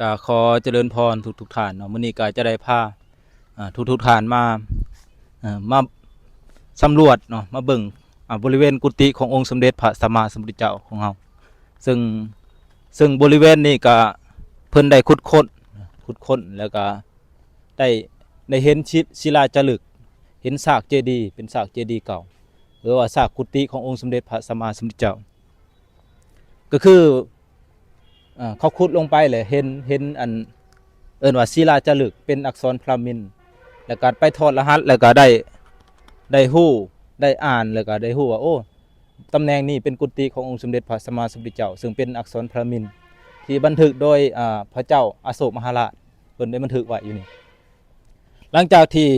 ກໍຂໍຈະເລີນພອນທຸກໆທ່ານເນາະ. ມື້ນີ້ກໍຈະໄດ້ພາ ອ່າ ທຸກໆທ່ານມາ ເອີ ມາສຳຫຼວດເນາະ ມາເບິ່ງ ອ່າ ບໍລິເວນກຸຕິຂອງອົງສົມເດັດພະສຳມາສຳພຸດທະເຈົ້າຂອງເຮົາ. ເຊິ່ງ ເຊິ່ງບໍລິເວນນີ້ກໍເພິ່ນໄດ້ຂຸດຄົ້ນ ຂຸດຄົ້ນ ແລ້ວກໍໄດ້ ໄດ້ເຫັນ ສິ ສິລາຈາລຶກ ເຫັນຊາກເຈດີ ເປັນຊາກເຈດີເກົ່າ ຫຼືວ່າຊາກກຸຕິຂອງອົງສົມເດັດພະສຳມາສຳພຸດທະເຈົ້າ. ກໍຄື ເອີ ເຂົາຂຸດລົງໄປແລ້ວເຫັນ ເຫັນອັນ ເອີ້ນວ່າສິລາຈາລຶກ ເປັນອັກສອນບຣາໝິນ ແລ້ວກໍໄປຖອດລະຫັດ ແລ້ວກໍໄດ້ ໄດ້ຮູ້ ໄດ້ອ່ານ ແລ້ວກໍໄດ້ຮູ້ວ່າ ໂອ້ ຕຳແໜ່ງນີ້ເປັນກຸຕິຂອງອົງສົມເດັດພະສຳມາສຳພຸດທະເຈົ້າ ເຊິ່ງເປັນອັກສອນບຣາໝິນ ທີ່ບັນທຶກໂດຍ ອ່າ ພະເຈົ້າອະໂສກມະຫາລາດ ເພິ່ນໄດ້ບັນທຶກໄວ້ຢູ່ນີ້. ຫຼັງຈາກທີ່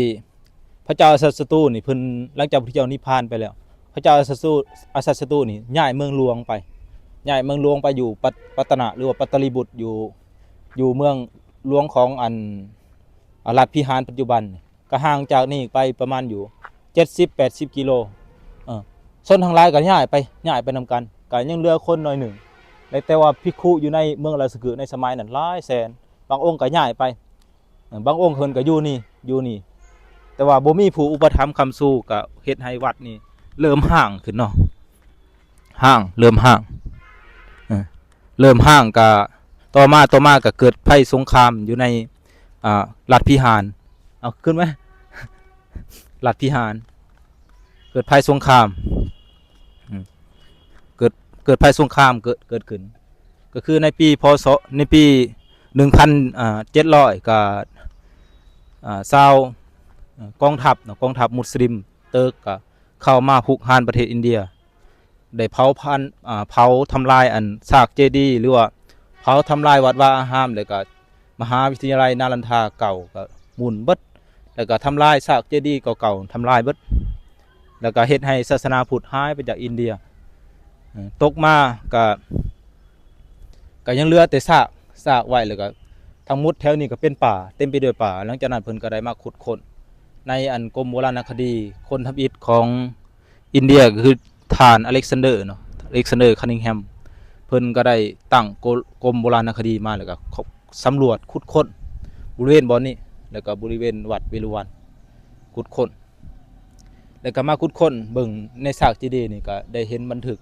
ພະເຈົ້າອະສັດສະຕູນີ້ເພິ່ນ ຫຼັງຈາກພະເຈົ້ານິບພານໄປແລ້ວ ພະເຈົ້າອະສັດສະຕູ ອະສັດສະຕູນີ້ຍ້າຍເມືອງຫຼວງໄປ ຍ້າຍເມືອງຫຼວງໄປຢູ່ປັດ ປັດຕະນະ ຫຼືວ່າປັດຕະລີບຸດ ຢູ່ ຢູ່ເມືອງຫຼວງຂອງອັນ ອາ ລັດພິຫານປັດຈຸບັນ. ກໍຫ່າງຈາກນີ້ໄປປະມານຢູ່ເຈັດສິບແປດສິບກິໂລ. ເອີ ຊົນທັງຫຼາຍກໍຍ້າຍໄປ ຍ້າຍໄປນຳກັນ ກໍຍັງເຫຼືອຄົນໜ້ອຍໜຶ່ງ ແລະ ແຕ່ວ່າພິກຂຸຢູ່ໃນເມືອງລາຊະຄຶໃນສະໄໝນັ້ນຫຼາຍແສນ ບາງອົງກໍຍ້າຍໄປ ເອີ ບາງອົງເພິ່ນກໍຢູ່ນີ້ ຢູ່ນີ້ ແຕ່ວ່າບໍ່ມີຜູ້ອຸປະຖຳຄ້ຳຊູ ກໍເຮັດໃຫ້ວັດນີ້ເລີ່ມຮ້າງຂຶ້ນເນາະ ຮ້າງ ເລີ່ມຮ້າງ ເອີ ເລີ່ມຮ້າງ ກໍຕໍ່ມາ ຕໍ່ມາກໍເກີດໄພສົງຄາມຢູ່ໃນ ອ່າ ລັດພິຫານ ເອົາ ຂຶ້ນໄວ້ ລັດພິຫານ ເກີດໄພສົງຄາມ ອືມ ເກີດ ເກີດໄພສົງຄາມເກີດ ເກີດຂຶ້ນ ກໍຄືໃນປີ ພ.ສ. ໃນປີໜຶ່ງພັນ ອ່າ ເຈັດຮ້ອຍ ກໍ ອ່າ ຊາວ ກອງທັບເນາະ ກອງທັບມຸດສະລິມເຕີກ ກໍເຂົ້າມາຮຸກຮານປະເທດອິນເດຍ ໄດ້ເຜົາພັນ ອ່າ ເຜົາທຳລາຍອັນຊາກເຈດີ ຫຼືວ່າເຜົາທຳລາຍວັດວາອາຮາມ ແລ້ວກໍມະຫາວິທະຍາໄລນາລັນທາເກົ່າກໍໝຸ່ນເບິດ ແລ້ວກໍທຳລາຍຊາກເຈດີເກົ່າໆ ທຳລາຍເບິດ ແລ້ວກໍເຮັດໃຫ້ສາສະໜາພຸດຫາຍໄປຈາກອິນເດຍ ເອີ ຕົກມາກໍ ກໍຍັງເຫຼືອແຕ່ຊາກ ຊາກໄວ້ ແລ້ວກໍທັງໝົດແຖວນີ້ກໍເປັນປ່າ ເຕັມໄປດ້ວຍປ່າ. ຫຼັງຈາກນັ້ນເພິ່ນກໍໄດ້ມາຂຸດຄົ້ນໃນອັນກົມໂບລານຄະດີ ຄົນທຳອິດຂອງ ອິນເດຍ ກໍຄືທ່ານອາເລັກຊານເດີເນາະ ອາເລັກຊານເດີ ຄັນນິງແຮມ ເພິ່ນກໍໄດ້ຕັ້ງກົ ກົມໂບລານຄະດີມາ ແລ້ວກໍສຳຫຼວດຂຸດຄົ້ນບໍລິເວນບ່ອນນີ້ ແລ້ວກໍບໍລິເວນວັດເວລຸວັນ ຂຸດຄົ້ນ ແລ້ວກໍມາຂຸດຄົ້ນເບິ່ງໃນຊາກເຈດີນີ້ ກໍໄດ້ເຫັນບັນທຶກ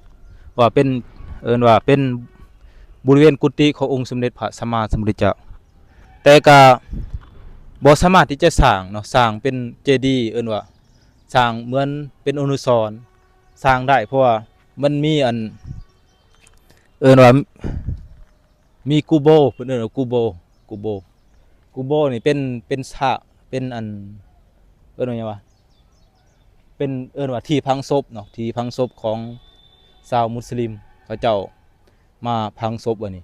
ວ່າເປັນ ເອີ້ນວ່າເປັນບໍລິເວນກຸຕິຂອງອົງສົມເດັດພະສຳມາສຳພຸດທະເຈົ້າ ແຕ່ກໍບໍ່ສາມາດທີ່ຈະສ້າງເນາະ ສ້າງເປັນເຈດີ ເອີ້ນວ່າ ສ້າງເໝືອນເປັນອະນຸສອນ ສ້າງໄດ້ ເພາະວ່າມັນມີອັນ ເອີ້ນວ່າມີກູໂບ ເພິ່ນເອີ້ນວ່າກູໂບ ກູໂບ ກູໂບນີ້ເປັນ ເປັນຊາກ ເປັນອັນ ເອີ້ນວ່າຫຍັງວະ ເປັນ ເອີ້ນວ່າທີ່ຝັງສົບເນາະ ທີ່ຝັງສົບຂອງຊາວມຸດສະລິມ ເຂົາເຈົ້າ ມາຝັງສົບໄວ້ນີ້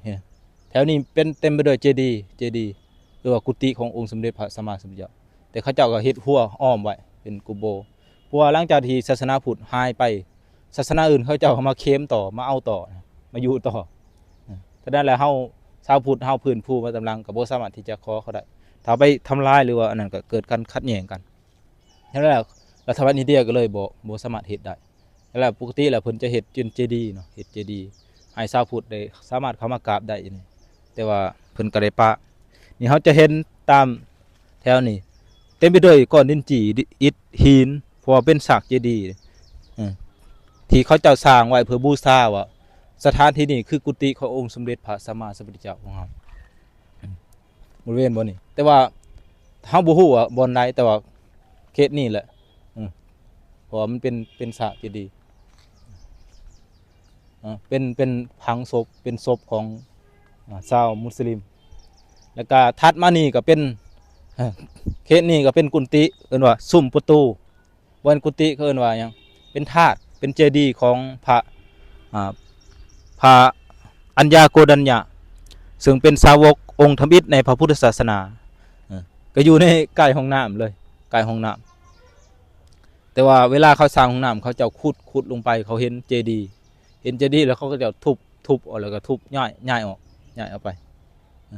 ແຖວນີ້ເປັນເຕັມໄປດ້ວຍເຈດີ ເຈດີ ຫຼືວ່າກຸຕິຂອງອົງສົມເດັດພະສຳມາສຳພຸດທະເຈົ້າ ແຕ່ເຂົາເຈົ້າກໍເຮັດຮົ້ວອ້ອມໄວ້ເປັນກຸໂບ ເພາະວ່າຫຼັງຈາກທີ່ສາສະໜາພຸດຫາຍໄປ ສາສະໜາອື່ນເຂົາເຈົ້າກໍມາເຄມຕໍ່ ມາເອົາຕໍ່ ມາຢູ່ຕໍ່ ເທົ່ານັ້ນແຫຼະ ເຮົາຊາວພຸດເຮົາຟື້ນຟູມາຕາມຫຼັງ ກໍບໍ່ສາມາດທີ່ຈະຂໍເຂົາໄດ້ ຖ້າໄປທຳລາຍ ຫຼືວ່າອັນນັ້ນ ກໍເກີດການຂັດແຍ່ງກັນ. ແລ້ວລັດຖະບານອິນເດຍກໍເລີຍບໍ່ ບໍ່ສາມາດເຮັດໄດ້. ແລ້ວປົກກະຕິແລ້ວເພິ່ນຈະເຮັດເປັນເຈດີເນາະ ເຮັດເຈດີໃຫ້ຊາວພຸດໄດ້ສາມາດເຂົ້າມາກາບໄດ້ຢູ່ນີ້ ແຕ່ວ່າເພິ່ນກໍໄດ້ປະ. ນີ້ເຮົາຈະເຫັນຕາມແຖວນີ້ເຕັມໄປດ້ວຍກ້ອນດິນຈີ່ ອິດ ຫີນ ເພາະວ່າເປັນຊາກເຈດີ ເອີ ທີ່ເຂົາເຈົ້າສ້າງໄວ້ເພື່ອບູຊາວ່າສະຖານທີ່ນີ້ຄືກຸຕິຂອງອົງສົມເດັດພະສຳມາສຳພຸດທະເຈົ້າຂອງເຮົາ. ບໍລິເວນບ່ອນນີ້ ແຕ່ວ່າເຮົາບໍ່ຮູ້ວ່າບ່ອນໃດ ແຕ່ວ່າເຂດນີ້ແຫຼະ ເອີ ເພາະວ່າມັນເປັນ ເປັນຊາກເຈດີ ເອີ ເປັນ ເປັນຝັງສົບ ເປັນສົບຂອງ ອາ ຊາວມຸດສະລິມ ແລ້ວກະຖັດມານີ້ກໍເປັນ ເອີ ເຂດນີ້ກໍເປັນກຸນຕິ ເອີ້ນວ່າຊຸມປະຕູ ບໍ່ແມ່ນກຸຕິ ເຂົາເອີ້ນວ່າຫຍັງ ເປັນທາດ ເປັນເຈດີຂອງພະ ອ່າ ພະອັນຍາໂກດັນຍະ ເຊິ່ງເປັນສາວົກອົງທຳອິດໃນພະພຸດທະສາສະໜາ ເອີ ກໍຢູ່ໃນໃກ້ຫ້ອງນ້ຳເລີຍ ໃກ້ຫ້ອງນ້ຳ ແຕ່ວ່າເວລາເຂົາສ້າງຫ້ອງນ້ຳ ເຂົາເຈົ້າຂຸດ ຂຸດລົງໄປ ເຂົາເຫັນເຈດີ ເຫັນເຈດີແລ້ວ ເຂົາກໍເຈົ້າທຸບ ທຸບອອກ ແລ້ວກໍທຸບຍ້າຍ ຍ້າຍອອກ ຍ້າຍອອກໄປ ເອີ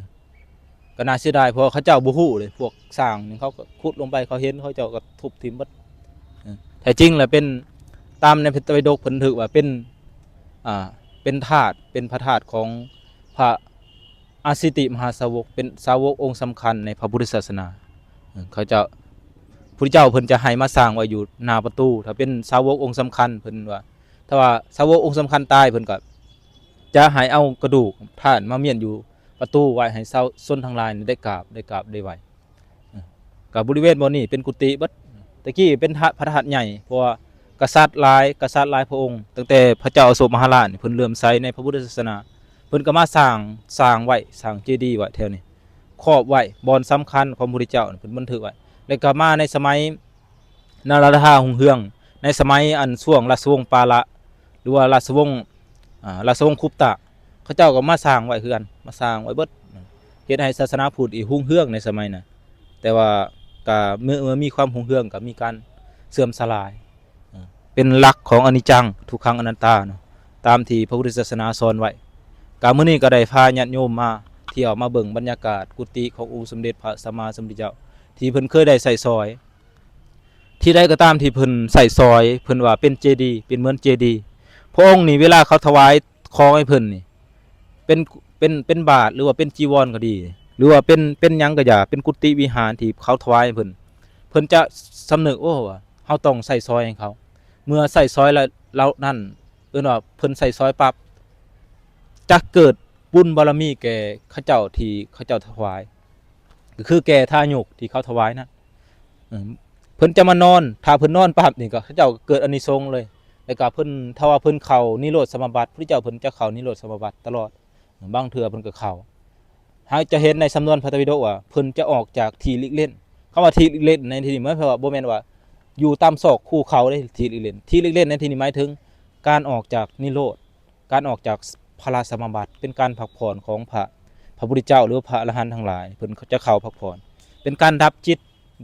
ກໍໜ້າເສຍດາຍ ເພາະວ່າເຂົາເຈົ້າບໍ່ຮູ້ເດ້ ພວກຊ່າງນີ້ ເຂົາກໍຂຸດລົງໄປ ເຂົາເຫັນ ເຂົາເຈົ້າກໍທຸບຖິ້ມເບິດ ເອີ ແທ້ຈິງແລ້ວເປັນ ຕາມໃນພະໄຕປິດົກເພິ່ນຖືກວ່າເປັນ ອ່າ ເປັນທາດ ເປັນພະທາດຂອງພະ ອາສິຕິມະຫາສາວົກ ເປັນສາວົກອົງສຳຄັນໃນພະພຸດທະສາສະໜາ. ເອີ ເຂົາເຈົ້າ ພຸດທະເຈົ້າເພິ່ນຈະໃຫ້ມາສ້າງໄວ້ຢູ່ໜ້າປະຕູ ຖ້າເປັນສາວົກອົງສຳຄັນ ເພິ່ນວ່າ ຖ້າວ່າສາວົກອົງສຳຄັນຕາຍ ເພິ່ນກໍຈະໃຫ້ເອົາກະດູກທ່ານມາມ້ຽນຢູ່ປະຕູ ໄວ້ໃຫ້ຊາວຊົນທັງຫຼາຍນີ້ໄດ້ກາບ ໄດ້ກາບໄດ້ໄຫວ້. ເອີ ກໍບໍລິເວນບ່ອນນີ້ເປັນກຸຕິເບິດ. ແຕ່ກີ້ເປັນທະ ພະທາດໃຫຍ່ ເພາະວ່າກະສັດຫຼາຍ ກະສັດຫຼາຍພະອົງ ຕັ້ງແຕ່ພະເຈົ້າອະໂສກມະຫາລາດນີ້ ເພິ່ນເຫຼື້ອມໃສໃນພະພຸດທະສາສະໜາ ເພິ່ນກໍມາສ້າງ ສ້າງໄວ້ ສ້າງເຈດີໄວ້ແຖວນີ້ ຄອບໄວ້ ບ່ອນສຳຄັນຂອງພະພຸດທະເຈົ້າ ເພິ່ນບັນທຶກໄວ້. ແລ້ວກໍມາໃນສະໄໝ ນາລາທາຮຸ່ງເຮືອງ ໃນສະໄໝອັນຊ່ວງລາຊະວົງປາລະ ຫຼືວ່າລາຊະວົງ ອາ ລາຊະວົງຄຸບຕະ ເຂົາເຈົ້າກໍມາສ້າງໄວ້ຄືກັນ ມາສ້າງໄວ້ເບິດ ເຮັດໃຫ້ສາສະໜາພຸດນີ້ຮຸ່ງເຮືອງໃນສະໄໝນັ້ນ. ແຕ່ວ່າກໍເມື່ອ ເມື່ອມີຄວາມຮຸ່ງເຮືອງກໍມີການເສື່ອມສະຫຼາຍ ເປັນຫຼັກຂອງອະນິດຈັງ ທຸກຂັງ ອະນັດຕາເນາະ ຕາມທີ່ພະພຸດທະສາສະໜາສອນໄວ້. ກໍມື້ນີ້ກໍໄດ້ພາຍາດໂຍມມາທ່ຽວ ມາເບິ່ງບັນຍາກາດກຸຕິຂອງອົງສົມເດັດພະສຳມາສຳພຸດທະເຈົ້າ ທີ່ເພິ່ນເຄີຍໄດ້ໃຊ້ສອຍ ທີ່ໃດກໍຕາມທີ່ເພິ່ນໃຊ້ສອຍ ເພິ່ນວ່າເປັນເຈດີ ເປັນເໝືອນເຈດີ. ພະອົງນີ້ເວລາເຂົາຖວາຍຂອງໃຫ້ເພິ່ນນີ້ ເປັນ ເປັນ ເປັນບາດ ຫຼືວ່າເປັນຈີວອນກໍດີ ຫຼືວ່າເປັນ ເປັນຫຍັງກໍຢ່າ ເປັນກຸຕິວິຫານທີ່ເຂົາຖວາຍໃຫ້ເພິ່ນ ເພິ່ນຈະສຳນຶກ ໂອ້ ວ່າເຮົາຕ້ອງໃຊ້ສອຍໃຫ້ເຂົາ. ເມື່ອໃຊ້ສອຍແລ້ວ ເຫຼົ່ານັ້ນ ເອີ້ນວ່າເພິ່ນໃຊ້ສອຍປັບ ຈະເກີດບຸນບາລະມີແກ່ເຂົາເຈົ້າທີ່ເຂົາເຈົ້າຖວາຍ ກໍຄືແກ່ທາຍົກທີ່ເຂົາຖວາຍນັ້ນ. ເອີ ເພິ່ນຈະມານອນ ຖ້າເພິ່ນນອນປັບນີ້ກໍເຂົາເຈົ້າເກີດອານິສົງເລີຍ. ແລ້ວກໍເພິ່ນ ຖ້າວ່າເພິ່ນເຂົ້ານິໂຣດສະມາບັດ ພຸດທະເຈົ້າເພິ່ນຈະເຂົ້ານິໂຣດສະມາບັດຕະຫຼອດ. ບາງເທື່ອເພິ່ນກໍເຂົ້າ ເຮົາຈະເຫັນໃນສຳນວນພະໄຕປິດົກວ່າ ເພິ່ນຈະອອກຈາກທີ່ຫຼີກເວັ້ນ. ຄຳວ່າທີ່ຫຼີກເຫຼັ້ນໃນທີ່ນີ້ ໝາຍຄວາມວ່າບໍ່ແມ່ນວ່າຢູ່ຕາມຊອກພູເຂົາເດ້ ທີ່ຫຼີກເຫຼັ້ນ. ທີ່ຫຼີກເຫຼັ້ນໃນທີ່ນີ້ໝາຍເຖິງການອອກຈາກນິໂຣດ ການອອກຈາກພະລະສະມາບັດ ເປັນການພັກຜ່ອນຂອງພະ ພະພຸດທະເຈົ້າ ຫຼືພະອະລະຫັນທັງຫຼາຍ ເພິ່ນຈະເຂົ້າພັກຜ່ອນ ເປັນການດັບຈິດ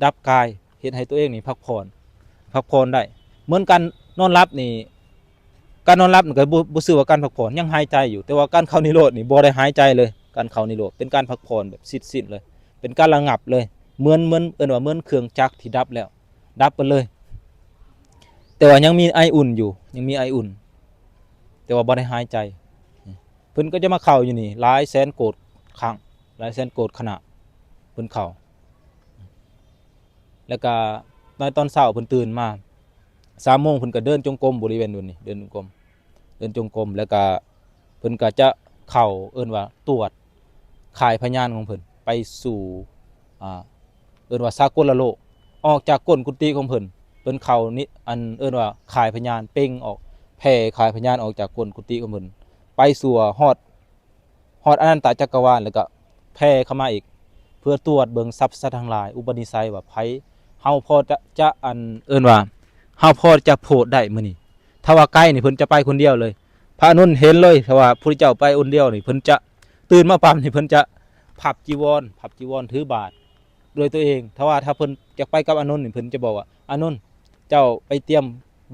ດັບກາຍ ເຮັດໃຫ້ຕົວເອງນີ້ພັກຜ່ອນ ພັກຜ່ອນໄດ້. ເໝືອນກັນນອນຫຼັບນີ້ ການນອນຫຼັບນີ້ກໍບໍ່ ບໍ່ຊື່ວ່າການພັກຜ່ອນ ຍັງຫາຍໃຈຢູ່ ແຕ່ວ່າການເຂົ້ານິໂຣດນີ້ບໍ່ໄດ້ຫາຍໃຈເລີຍ. ການເຂົ້ານິໂຣດເປັນການພັກຜ່ອນແບບສິ້ນໆເລີຍ ເປັນການລະງັບເລີຍ ເໝືອນ ເໝືອນ ເອີ້ນວ່າເໝືອນເຄື່ອງຈັກທີ່ດັບແລ້ວ ດັບໄປເລີຍ ແຕ່ວ່າຍັງມີໄອອຸ່ນຢູ່ ຍັງມີໄອອຸ່ນ ແຕ່ວ່າບໍ່ໄດ້ຫາຍໃຈ. ເພິ່ນກໍຈະມາເຂົ້າຢູ່ນີ້ຫຼາຍແສນໂກດຄັ້ງ ຫຼາຍແສນໂກດຂະນະ ເພິ່ນເຂົ້າ ແລ້ວກະໃນຕອນເຊົ້າເພິ່ນຕື່ນມາ ສາມໂມງເພິ່ນກໍເດີນຈົງກົມບໍລິເວນຢູ່ນີ້ ເດີນຈົງກົມ ເດີນຈົງກົມ ແລ້ວກະເພິ່ນກໍຈະເຂົ້າ ເອີ້ນວ່າຕວດຂ່າຍພະຍານຂອງເພິ່ນໄປສູ່ ອ່າ ເອີ້ນວ່າສາກົນລະໂລກ ອອກຈາກກົ້ນກຸຕິຂອງເພິ່ນ ເພິ່ນເຂົ້ານີ້ ອັນເອີ້ນວ່າຂ່າຍພະຍານ ເປັ່ງອອກ ແຜ່ຂ່າຍພະຍານອອກຈາກກົ້ນກຸຕິຂອງເພິ່ນ ໄປສູ່ຮອດ ຮອດອະນັນຕະຈັກກະວານ ແລ້ວກໍແຜ່ເຂົ້າມາອີກ ເພື່ອຕວດເບິ່ງສັບພະສັດທັງຫຼາຍ ອຸປະນິໄສວ່າໃຜ ເຮົາພໍຈະ ຈະ ອັນ ເອີ້ນວ່າ ເຮົາພໍຈະໂຜດໄດ້ມື້ນີ້. ຖ້າວ່າໄກນີ້ເພິ່ນຈະໄປຄົນດຽວເລີຍ ພະອານົນເຫັນເລີຍ ຖ້າວ່າພຸດທະເຈົ້າໄປອົນດຽວນີ້ ເພິ່ນຈະຕື່ນມາປັບນີ້ ເພິ່ນຈະພັບຈີວອນ ພັບຈີວອນ ຖືບາດ ດ້ວຍຕົວເອງ. ຖ້າວ່າ ຖ້າເພິ່ນຢາກໄປກັບອານົນນີ້ ເພິ່ນຈະບອກວ່າ ອານົນ ເຈົ້າໄປຕຽມ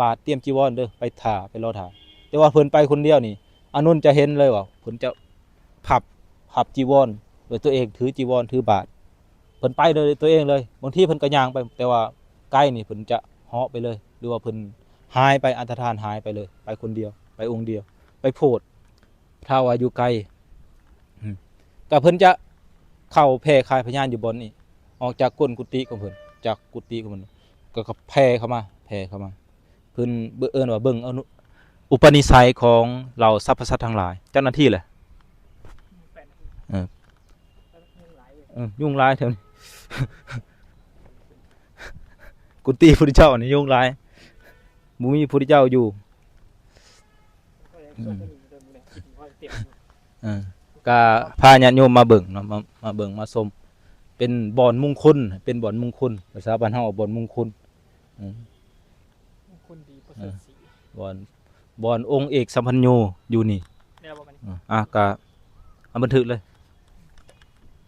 ບາດ ຕຽມຈີວອນເດີ ໄປຖ້າ ໄປລໍຖ້າ. ແຕ່ວ່າເພິ່ນໄປຄົນດຽວນີ້ ອານົນຈະເຫັນເລີຍວ່າເພິ່ນຈະພັບ ພັບຈີວອນດ້ວຍຕົວເອງ ຖືຈີວອນ ຖືບາດ ເພິ່ນໄປໂດຍຕົວເອງເລີຍ. ບາງທີເພິ່ນກໍຍ່າງໄປ ແຕ່ວ່າໄກນີ້ເພິ່ນຈະເຫາະໄປເລີຍ ຫຼືວ່າເພິ່ນຫາຍໄປ ອັນຕະທານຫາຍໄປເລີຍ ໄປຄົນດຽວ ໄປອົງດຽວ ໄປໂຜດ. ຖ້າວ່າຢູ່ໄກ ອືມ ກໍເພິ່ນຈະເຂົ້າແຜ່ຂ່າຍພະຍານຢູ່ບ່ອນນີ້ ອອກຈາກກົ້ນກຸຕິຂອງເພິ່ນ ຈາກກຸຕິຂອງເພິ່ນ ກໍ ກໍແຜ່ເຂົ້າມາ ແຜ່ເຂົ້າມາ ເພິ່ນເອີ້ນວ່າເບິ່ງອະນຸ ອຸປະນິໄສຂອງເຫຼົ່າສັບພະສັດທັງຫຼາຍ. ຈັກນາທີແຫຼະ? ເອີ ເອີ ຍຸງຫຼາຍແຖວນີ້ ກຸຕິພຸດທະເຈົ້ານີ້ຍຸງຫຼາຍ ບໍ່ມີພຸດທະເຈົ້າຢູ່. ອືມ ເອີ ກະພາຍາດໂຍມມາເບິ່ງເນາະ ມາ ມາເບິ່ງມາຊົມ ເປັນບ່ອນມຸງຄຸນ ເປັນບ່ອນມຸງຄຸນ ພາສາບ້ານເຮົາວ່າບ່ອນມຸງຄຸນ. ອືມ ມຸງຄຸນດີປະເສີດສີ ເອີ ບ່ອນ ບ່ອນອົງເອກສຳພັນໂຍຢູ່ນີ້. ແລ້ວບໍ່ບັດນີ້? ອືມ ອ່ະ ກະເອົາບັນທຶກເລີຍ.